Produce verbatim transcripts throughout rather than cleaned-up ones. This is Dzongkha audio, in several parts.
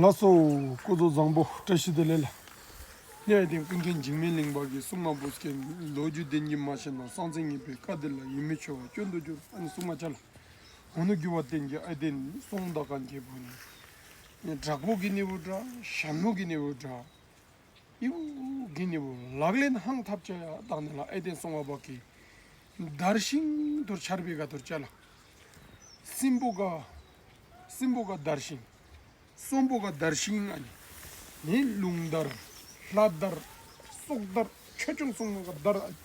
ལགས་སོ། སྐུ་གཟུགས་བཟང་པོ། བཀྲ་ཤིས་བདེ་ལེགས་ལགས། ནི་ཨའི་ཏེན་ཀུན་མཁྱེན་འཇིགས་མེད་གླིང་པ་གི་གསུང་ང་བུ་སྐད། ལོ་རྒྱུས་བདེན་གྱི་མ་ཤེས་ན། གསང་ཆེན་ངེས་པའི་བཀའ་འདི་ལ། ཡིད་མི་ཆེས་པ་སྐྱོན་དུ་འགྱུར། ཨ་ནི་གསུང་ང་ཅ་ལགས། འོ་ནུ་གི་བ་བརྟེན་གྱི་ཨའི་ཏེན་སོང་ད་གན་ཁེ་བུ་ནི། ནི་དྲག་པོ་གི་ནི་བུ་དྲག། ཞན་མོ་གི་ནི་བུ་དྲག། ཨི་བུ་གི་ནི་བུ་ལག་ལེན་ཧང་ཐབས་ཆ་ཡ་དག་ནི་ལ་ཨའི་ཏེན་སོང་བ་བ་གི། དར་ཤིང་དུར་ཆར་པའི་ག་དུར་ཅ་ལགས། སྲིན་པོ་ག་སྲིན་པོ་ག་དར་ཤིང་། སྲོང་པོ་ག་དར་ཤིང་ཨ་ནི། ནི་རླུང་དར། ལྷ་དར། སྲོག་དར། ཆོས་སྐྱོང་སྲུང་མ་ག་དར་ཨ་ནི།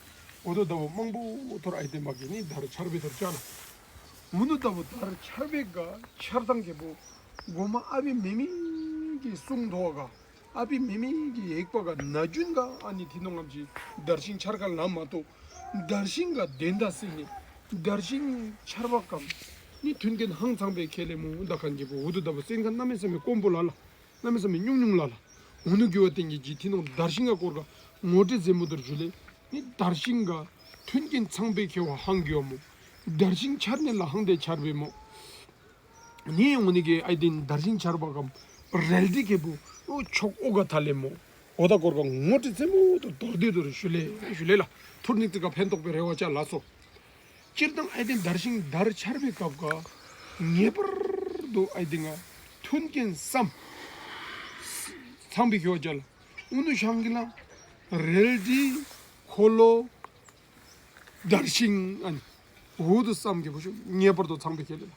འོ་དོ་ད་བུ་མང་པོ་ཐོར་ཨའི་ཏེན་བ་གི་ནི་དར་ཆར་པའི་དུར་ཅ་ལགས། འོ་ནུ་ད་བུ་དར་ཆར་པའི་ག་ཆར་ཐང་ཁེ་བུ། གོ་མ་ཨ་བི་མེ་མེ་གི་གསུང་དོ་ག། ཨ་བི་མེ་མེ་གི་ཡེག་པ་ག་ན་རྒྱུན་ག་ཨ་ནི་ཐི་ནོང་ངམ་ཅིག་དར་ཤིང་ཆར་ག་ལ་མ་གཏོགས། དར་ཤིང་ག་དོན་དག་སེ་ནི། དར་ཤིང་ཆར་པ་ཀམ་ནི་མཐུན་རྐྱེན་ཧང་ཚང་པའི་ཁེ་ལེ་མོ་དག་ཁན་ཁེ་བུ། འོ་དོ་ད་བུ་སེམས་ཁ་གནམ་མེད་ས་མེད་དཀོན་པོ་ལ་ལ། གནམ་མེད་ས་མེད་ཉུང་ཉུང་ལ་ལ། འོ་ནུ་གི་བ་བརྟེན་གྱི་ཇི་ཐི་ནོང་དར་ཤིང་ག་སྐོར་ག་ངོ་སྤྲོད་ཟེ་མོ་དུར་ཞུ་ལེ། ནི་དར་ཤིང་ག་མཐུན་རྐྱེན་ཚང་པའི་ཁེ་བ་ཧང་གི་བ་མོ། དར་ཤིང་ཆར་ནི་ལ་ཧང་ཏེ་ཆར་པའི་མོ། ནི་འོ་ནི་གི་ཨའི་ཏེན་དར་ཤིང་ཆར་པ་ཀམ་རལ་གྲི་ཁེ་བུ་ཨོ་ཆོག་ཨོ་ག་ཐ་ལེ་མོ། འོ་ད་སྐོར་ག་ངོ་སྤྲོད་ཟེ་མོ་དུར་དོར་དི་དུར་ཞུ་ལེ་ཞུ་ལེ་ལ། ཐུར་ནིག་ཏི་ག་ཕན་ཐོགས་པའི་རེ་བ་ཅ་ལགས་སོ། སྤྱིར་བཏང་ཨའི་ཏེན་དར་ཤིང་དར་ཆར་པའི་སྐབས་ག་ངེས་པར་དུ་ཨའི་ཏེན་ག་མཐུན་རྐྱེན་སམ་ཚང་པའི་ཁེ་བ་ཅ་ལགས། འོ་ནུ་ཤང་གི་ལ་རལ་གྲི་འཁོར་ལོ་དར་ཤིང་ཨ་ནི། འོ་དོ་སམ་ཁེ་བུ་ཤོ་ངེས་པར་དུ་ཚང་པའི་ཁེ་ལེ་ལ།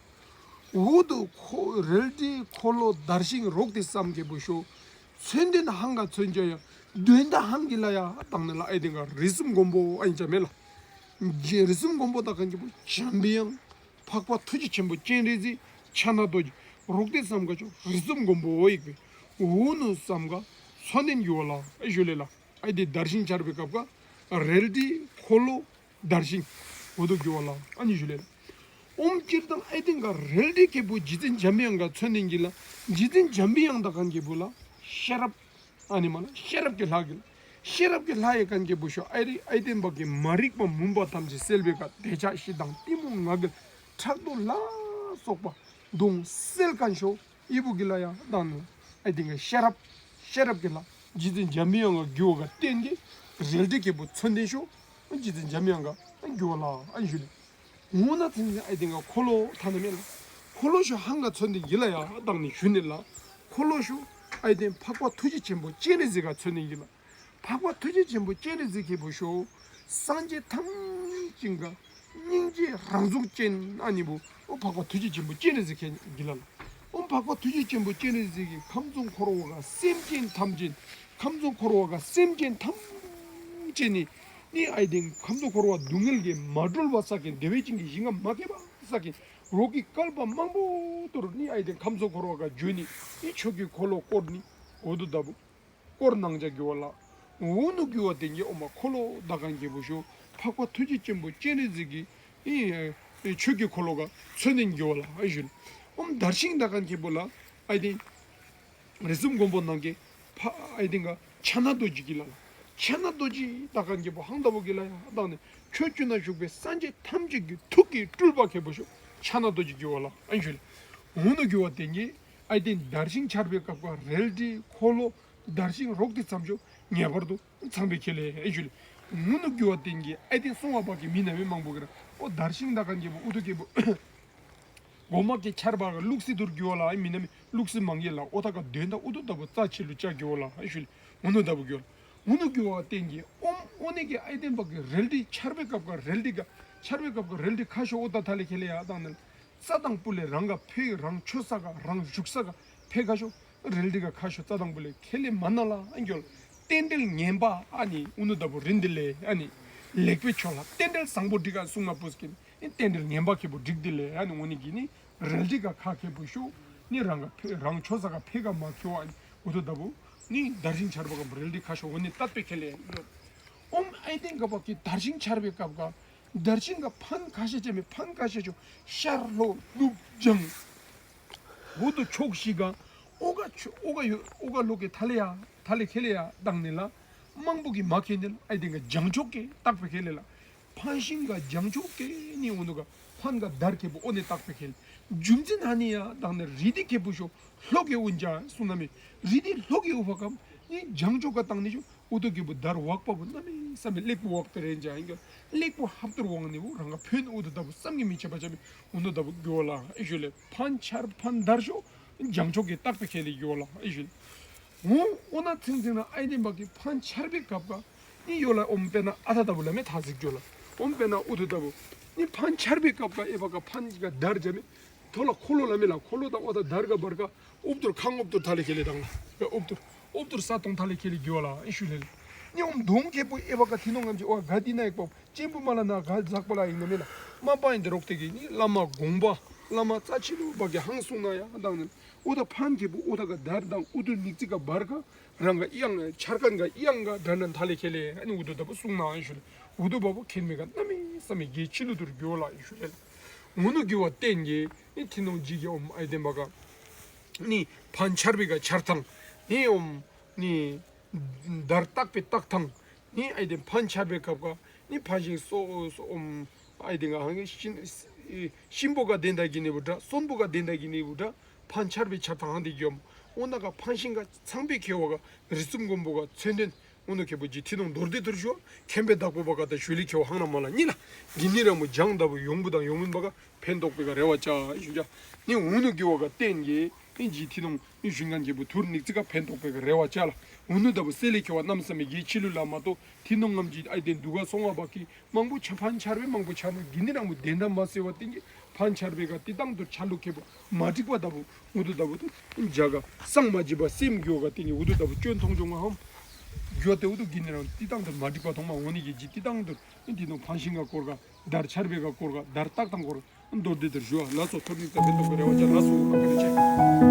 འོ་དོ་ཁོ་རལ་གྲི་འཁོར་ལོ་དར་ཤིང་རོག་ཏི་སམ་ཁེ་བུ་ཤོ། མཚོན་དོན་ཧང་ག་མཚོན་ཅ་ཡ། དོན་དག་ཧང་གི་ལ་ཡ་དག་ནི་ལ་ཨའི་ཏེན་ག་རིགས་གསུམ་མགོན་པོ་ཨ་ནི་ཅ་མེ་ལ། རིགས་གསུམ་མགོན་པོ་དག་ཁན་ཁེ་བུ་འཇམ་པའི་དབྱངས། འཕགས་པ་ཐུགས་རྗེ་ཆེན་པོ་སྤྱན་རས་གཟིགས། ཕྱག་ན་རྡོ་རྗེ། རོག་ཏི་སམ་ག་ཅོ་རིགས་གསུམ་མགོན་པོ་ཨིག་པེ། འོ་ནུ་སམ་ག་མཚོན་དོན་གི་བ་ལ་ཨ་ཞུ་ལེ་ལ། ཨའི་ཏེན་དར་ཤིང་ཆར་པའི་སྐབས་ག་རལ་གྲི་འཁོར་ལོ་དར་ཤིང་འོ་དོ་གི་བ་ལ་ཨ་ནི་ཞུ་ལེ་ལ། ཨོམ་སྤྱིར་བཏང་ཨའི་ཏེན་ག་རལ་གྲི་ཁེ་བུ་རྗེ་བཙུན་འཇམ་པའི་དབྱངས་ག་མཚོན་དོན་གི་ལ། རྗེ་བཙུན་འཇམ་པའི་དབྱངས་དག་ཁན་ཁེ་བུ་ལ་ཤེས་རབ་ཨ་ནི་མ་ལ་ཤེས་རབ་ཀྱི་ལྷ་གི་ལ། ཤེས་རབ་ཀྱི་ལྷ་ཡེ་ཁན་ཁེ་བུ་ཤོ་ཨའི་རི་ཨའི་ཏེན་བ་གི་མ་རིག་པ་མུན་པ་ཐམས་ཅད་སེལ་བའི་ག་འདོད་ཆགས་ཞེ་སྡང་གཏི་མུག་ང་རྒྱལ་ཕྲག་དོག་ལ་སོགས་པ་གདོང་སེལ་ཁན་ཤོ། ཨི་བུ་གི་ལ་ཡ་དག་ནི་ཨའི་ཏེན་ག་ཤེས་རབ་ཤེས་རབ་ཀྱི་ལྷ་རྗེ་བཙུན་འཇམ་པའི་དབྱངས་ག་གི་བ་ག་བརྟེན་གི་རལ་གྲི་ཁེ་བུ་མཚོན་དོན་ཤོ་རྗེ་བཙུན་འཇམ་པའི་དབྱངས་ག་གི་བ་ལ་ཨ་ནི་ཞུ་ལེ། འོ་ན་ཚིན་ཨའི་ཏེན་ག་འཁོར་ལོ་ཐ་ན་མེ་ལ། འཁོར་ལོ་ཤོ་ཧང་ག་མཚོན་དོན་གི་ལ་ཡ་དག་ནི་ཞུ་ནི་ལ། འཁོར་ལོ་ཤོ་ཨའི་ཏེན་འཕགས་པ་ཐུགས་རྗེ་ཆེན་པོ་སྤྱན་རས་གཟིགས་ག་མཚོན་དོན་གི་ལ། འཕགས་པ་ཐུགས་རྗེ་ཆེན་པོ་སྤྱན་རས་གཟིགས་ཁེ་བུ་ཤོ་སངས་རྒྱས་ཐམས་ཅད་ག་སྙིང་རྗེ་རང་གཟུགས་ཅན་ཨ་ནི་བུ་ཨོ་འཕགས་པ་ཐུགས་རྗེ་ཆེན་པོ་སྤྱན་རས་གཟིགས་ཁེ་གི་ལ་ལ། ཨོ་འཕགས་པ་ཐུགས་རྗེ་ཆེན་པོ་སྤྱན་རས་གཟིགས་ཀྱི་ཁམས་གསུམ་འཁོར་བ་ག་སེམས་ཅན་ཐམས་ཅད་ཁམས་གསུམ་འཁོར་བ་ག་སེམས་ཅན་ཐམས་ཅད་ནི་ནི་ཨའི་ཏེན་ཁམས་གསུམ་འཁོར་བ་སྡུག་བསྔལ་གྱིས་མ་གྲོལ་བ་ས་ཀེན་བདེ་བའི་ཅིང་གི་ཞིང་ཁམས་མ་སྐྱེས་པ་ས་ཀེན་རོག་གི་བསྐལ་པ་མང་པོ་ཐོར་ནི་ཨའི་ཏེན་ཁམས་གསུམ་འཁོར་བ་ག་འགྱོ་ནི་ནི་ཆོས་ཀྱི་འཁོར་ལོ་བསྐོར་ནི་འོ་དོ་ད་བུ། བསྐོར་གནང་ཅ་གི་བ་ལ། འོ་ནུ་གི་བ་བརྟེན་གི་ཨོ་མ་འཁོར་ལོ་དག་ཁན་ཁེ་བུ་ཤོ་འཕགས་པ་ཐུགས་རྗེ་ཆེན་པོ་སྤྱན་རས་གཟིགས་ཀྱི་ཨི་ཨི་ཆོས་ཀྱི་འཁོར་ལོ་ག་མཚོན་དོན་གི་བ་ལ་ཨ་ཞུ་ལེ། ཨོམ་དར་ཤིང་དག་ཁན་ཁེ་བུ་ལ་ཨའི་ཏེན་རིགས་གསུམ་མགོན་པོ་ནང་གི་ཕ་ཨའི་ཏེན་ག་ཕྱག་ན་རྡོ་རྗེ་གི་ལ་ལ། ཕྱག་ན་རྡོ་རྗེ་དག་ཁན་ཁེ་བུ་ཧང་ད་བུ་གི་ལ་ཡ་དག་ནི་ཕྱོགས་བཅུ་ན་བཞུགས་པའི་སངས་རྒྱས་ཐམས་ཅད་ཀྱི་ཐུགས་ཀྱི་སྤྲུལ་པ་ཁེ་བུ་ཤོ་ཕྱག་ན་རྡོ་རྗེ་གི་བ་ལ་ཨ་ཞུ་ལེ། འོ་ནུ་གི་བ་བརྟེན་གི་ཨའི་ཏེན་དར་ཤིང་ཆར་པའི་སྐབས་ག་རལ་གྲི་འཁོར་ལོ་དར་ཤིང་རོག་ཏི་ཙམ་ཤོ་ངེས་པར་དུ་ཚང་པའི་ཁེ་ལེ་ཨ་ཞུ་ལེ། འོ་ནུ་གི་བ་བརྟེན་གི་ཨའི་ཏེན་སོང་བ་བ་གི་མི་ན་མི་མང་པོ་གི་ར་ཨོ་དར་ཤིང་དག་ཁན་ཁེ་བུ་ཨུ་ཐུ་ཁེ་བུ་གོ་མ་ཀེ་ཆར་པ་ག་ལུག་སི་དུར་གི་བ་ལ་ཨའི་མི་ན་མི་ལུག་སི་མང་གི་ལ་ཨོ་ཐ་ག་དོན་དག་ཨུ་ཐུ་ད་བུ་རྩ་ཆི་ལུ་ཅ་གི་བ་ལ་ཨ་ཞུ་ལེ། འོ་ནུ་ད་བུ་གི་བ་ལ། འོ་ནུ་གི་བ་བརྟེན་གི་ཨོམ་འོ་ནི་གི་ཨའི་ཏེན་བ་གི་རལ་གྲི་ཆར་པའི་སྐབས་ག་རལ་གྲི་ག་ཆར་པའི་སྐབས་ག་རལ་གྲི་ཁ་ཤོ་ཨོ་ད་ཐ་ལེ་ཁེ་ལེ་ཡ་དག་ནི་ལ། རྩ་དང་པོ་ལས་རང་ག་ཕེ་རང་ཆོས་ས་ག་རང་བཞུགས་ས་ག་ཕེ་ག་ཤོ་རལ་གྲི་ག་ཁ་ཤོ་རྩ་དང་པོ་ལས་ཁེ་ལེ་མ་ན་ལ་ཨ་གྱོལ། རྟེན་འབྲེལ་ངན་པ་ཨ་ནི་འུ་ནུ་ད་བུ་རིན་དི་ལེ་ཨ་ནི་ལེགས་པའི་ཆོས་ལ་རྟེན་འབྲེལ་བཟང་པོ་འགྲིག་ག་གསུང་ང་པུས་ཀིན་རྟེན་འབྲེལ་ངན་པ་ཁེ་བུ་འགྲིག་དི་ལེ་ཨ་ནི་འུ་ནི་གི་ནི་རལ་གྲི་ག་ཁ་ཁེ་བུ་ཤོ་ནི་རང་ག་ཕེ་རང་ཆོས་ས་ག་ཕེ་ག་མ་ཁེ་བ་ཨ་ནི་འུ་ཐུ་ད་བུ་ནི་དར་ཤིང་ཆར་པ་ག་རལ་གྲི་ཁ་ཤོ་འོ་ནི་ཏད་པེ་ཁེ་ལེ་ཡོད། ཨོམ་ཨའི་ཏེན་ག་བ་གི་དར་ཤིང་ཆར་པའི་སྐབས་ག་དར་ཤིང་ག་ཕན་ཁ་ཤས་ཅ་མེ་ཕན་ཁ་ཤས་ཅོ་ཤར་ལྷོ་ནུབ་བྱང་འོ་དོ་ཕྱོགས་བཞི་ག་ཨོ་ག་ཆུ་ཨོ་ག་ཡོད་ཨོ་ག་ལོ་ཀེ་ཐ་ལེ་ཡ་ཐ་ལེ་ཁེ་ལེ་ཡ་དག་ནི་ལ་མང་པོ་གི་མ་ཁེ་ནི་ལ་ཨའི་ཏེན་ག་བྱང་ཕྱོགས་ཀེ་ཏད་པེ་ཁེ་ལེ་ལ། ཕན་ཤིང་ག་བྱང་ཕྱོགས་ཀྱི་ནི་འུ་ནུ་ག་ཕན་ག་དར་ཁེ་པོ་ཨོ་ནི་བཏགས་པའི་ཁེ་ལེ། རྒྱུ་མཚན་ཧ་ནི་ཡ་དག་ནི་རི་དེ་ཁེ་པོ་ཤོ་ལྷོ་གི་འུན་ཅ་གསུང་ན་མེ། རི་དེ་ལྷོ་གི་འུ་ཕ་ཀམ་ནི་བྱང་ཕྱོགས་ག་བཏང་ནི་ཤོ་འུ་ཐུ་ཁེ་པོ་དར་ཝག་པ་བུ་ན་མེ་ས་མེ་ལེགས་པོ་ཝག་ཏེ་རེན་ཅ་ཨིན་ག་ལེགས་པོ་ཧབ་ཏུར་ཝང་ནི་བུ་རང་ག་ཕན་འུ་ཐུ་ད་བུ་བསམ་གི་མི་ཆེ་བ་ཅ་མེ། འུ་ནུ་ད་བུ་གི་ཝ་ལ་ཨི་ཤུ་ལེ། ཕན་ཆར་ཕན་དར་ཤོ་བྱང་ཕྱོགས་ཀྱི་བཏགས་པའི་ཁེ་ལེ་གི་ཝ་ལ་ཨི་ཤུ་ལེ། འོ་འོ་ན་ཚིང་ཚིང་ན་ཨའི་ཏེན་བ་གི་ཕན་ཆར་པའི་སྐབས་ཀ་ནི་ཡོ་ལ་ཨོམ་པེ་ན་ཨ་ཐ་ད་བུ་ལ་མེ་ཐ་ཟིག་ཇོ་ལ་ཨོམ་པེ་ན་འུ་ཐུ་ད་བུ་ནི་ཕན་ཆར་པའི་སྐབས་ཀ་ཨེ་བ་ཀ་ཕན་ག་དར་ཇ་མེ། ཐོ་ལ་འཁོར་ལོ་ལ་མེ་ལ་འཁོར་ལོ་དང་འོ་ད་དར་ག་བར་ཀ་ཨུབ་ཏུར་ཁང་ཨུབ་ཏུར་ཐ་ལེ་ཁེ་ལེ་དང་ལ་ཨུབ་ཏུར་ཨུབ་ཏུར་ས་སྟོང་ཐ་ལེ་ཁེ་ལེ་གི་ཝ་ལ་ཨི་ཤུ་ལེ་ལེ། ནི་ཨོམ་དོང་ཁེ་པོ་ཨེ་བ་ཀ་ཐི་ནོང་ངམ་ཅི་འོ་ག་དི་ན་ཡེག་པོ་ཅན་པུ་མ་ལ་ན་ག་ཛག་པ་ལ་ཨིན་ན་མེ་ལ་མ་པ་ཨིན་ཏེ་རོག་ཏེ་གི་ནི་བླ་མ་དགོངས་པ་བླ་མ་རྩ་ཆེ་ལུ་བ་གི་ཧང་གསུང་ན་ཡ་དང་ནི་འོ་ད་ཕན་ཁེ་པོ་འོ་ད་ག་དར་དང་འུ་ཐུ་ནིག་ཙི་ག་བར་ཀ་རང་ག་ཨི་ཡང་ཆར་ཁན་ག་ཨི་ཡང་ག་དར་ན་ཐ་ལེ་ཁེ་ལེ་ཨ་ནི་འུ་ཐུ་ད་བུ་གསུང་ན་ཨི་ཤུ་ལེ། འུ་ཐུ་བ་བུ་ཁེན་མེ་ག་ན་མེ་ས་མེ་གེ་ཆི་ལུ་ཐུར་གི་ཝ་ལ་ཨི་ཤུ་ལེ། འུ་ནུ་གི་ཝ་བརྟེན་གི་ནི་ཐི་ནོང་ཇི་གི་ཨོམ་ཨའི་ཏེན་བ་ཀ་ནི་ཕན་ཆར་པའི་ག་ཆར་ཐང་ནི་ཨོམ་ནི་དར་བཏགས་པའི་བཏགས་ཐང་ནི་ཨའི་ཏེན་ཕན་ཆར་པའི་སྐབས་ཀ་ནི་ཕན་ཤིང་སོ་སོ་ཨོམ་ཨའི་ཏེན་ག་ཧང་གི་ཤིན་ཤིན་པོ་ག་དེན་ད་གི་ནི་བུ་དྲ་སོན་པོ་ག་དེན་ད་གི་ནི་བུ་དྲ་ཕན་ཆར་པའི་ཆར་ཐང་ཧང་དེ་གི་ཨོམ་འོ་ན་ག་ཕན་ཤིང་ག་ཚང་པའི་ཁེ་བ་ག་རི་གསུམ་མགོན་པོ་ག་མཚོན་དོན། འོ་ནུ་ཁེ་པོ་ཇི་ཐི་ནོང་མདོར་བསྡུས་ཐུར་ཞུ་མཁན་པོའི་བདག་པོ་བ་ག་ད་ཞུ་ལི་ཁེ་བ་ཧང་ན་མ་ལ་ཉི་ལ་གི་ནི་རང་མོ་ཇང་ད་བུ་ཡོང་བུ་དང་ཡོང་མིན་བ་ག་ཕན་ཐོགས་པའི་ག་རེ་བ་ཅ་ཨི་ཤུ་ཅ། ནི་འུ་ནུ་གི་ཝ་ག་བརྟེན་གི་ནི་ཇི་ཐི་ནོང་ནི་ཞུན་ཁན་ཁེ་པོ་ཐུར་ནིག་ཙི་ག་ཕན་ཐོགས་པའི་ག་རེ་བ་ཅ་ལ། འུ་ནུ་ད་བུ་སེ་ལེ་ཁེ་བ་ནམ་ས་མེ་གེ་ཆི་ལུ་ལ་མ་ཏོ་ཐི་ནོང་ངམ་ཇི་ཨའི་ཏེན་དུ་ག་སོང་བ་བ་གི་མང་པོ་ཆ་ཕན་ཆར་པའི་མང་པོ་ཆ་ནུ་གི་ནི་རང་མོ་དེན་ད་མ་སེ་བ་བརྟེན་གི་ཕན་ཆར་པའི་ག་ཏི་ཏང་ཐུར་ཆ་ལུ་ཁེ་པོ་མ་འགྲིག་པ་ད་བུ་འུ་ཐུ་ད་བུ་ཏུ་ཇ་ག་སང་མ་ཇི་བ་སེམས་གི་ཝ་ག་བརྟེན་གི་འུ་ཐུ་ད་བུ་སྐྱོན་མཐོང་ཆོང་ང་ཧམ། གི་ཝ་ཏེ་འུ་ཐུ་གི་ནི་རང་ཏི་ཏང་ཐུར་མ་འགྲིག་པ་མཐོང་མ་འོ་ནི་གི་ཇི་ཏི་ཏང་ཐུར་ཏི་ནོང་ཕན་ཤིང་ག་སྐོར་ག་དར་ཆར་པའི་ག་སྐོར་ག་དར་བཏགས་ཐང་སྐོར་མདོར་བསྡུས་ཐུར་ཞུ་བ་ལ་སོ། ཐུར་ནིག་ཙི་ག་ཕན་ཐོགས་པའི་རེ་བ་ཅ་ལ་སོ། བཀའ་དྲིན་ཆེ།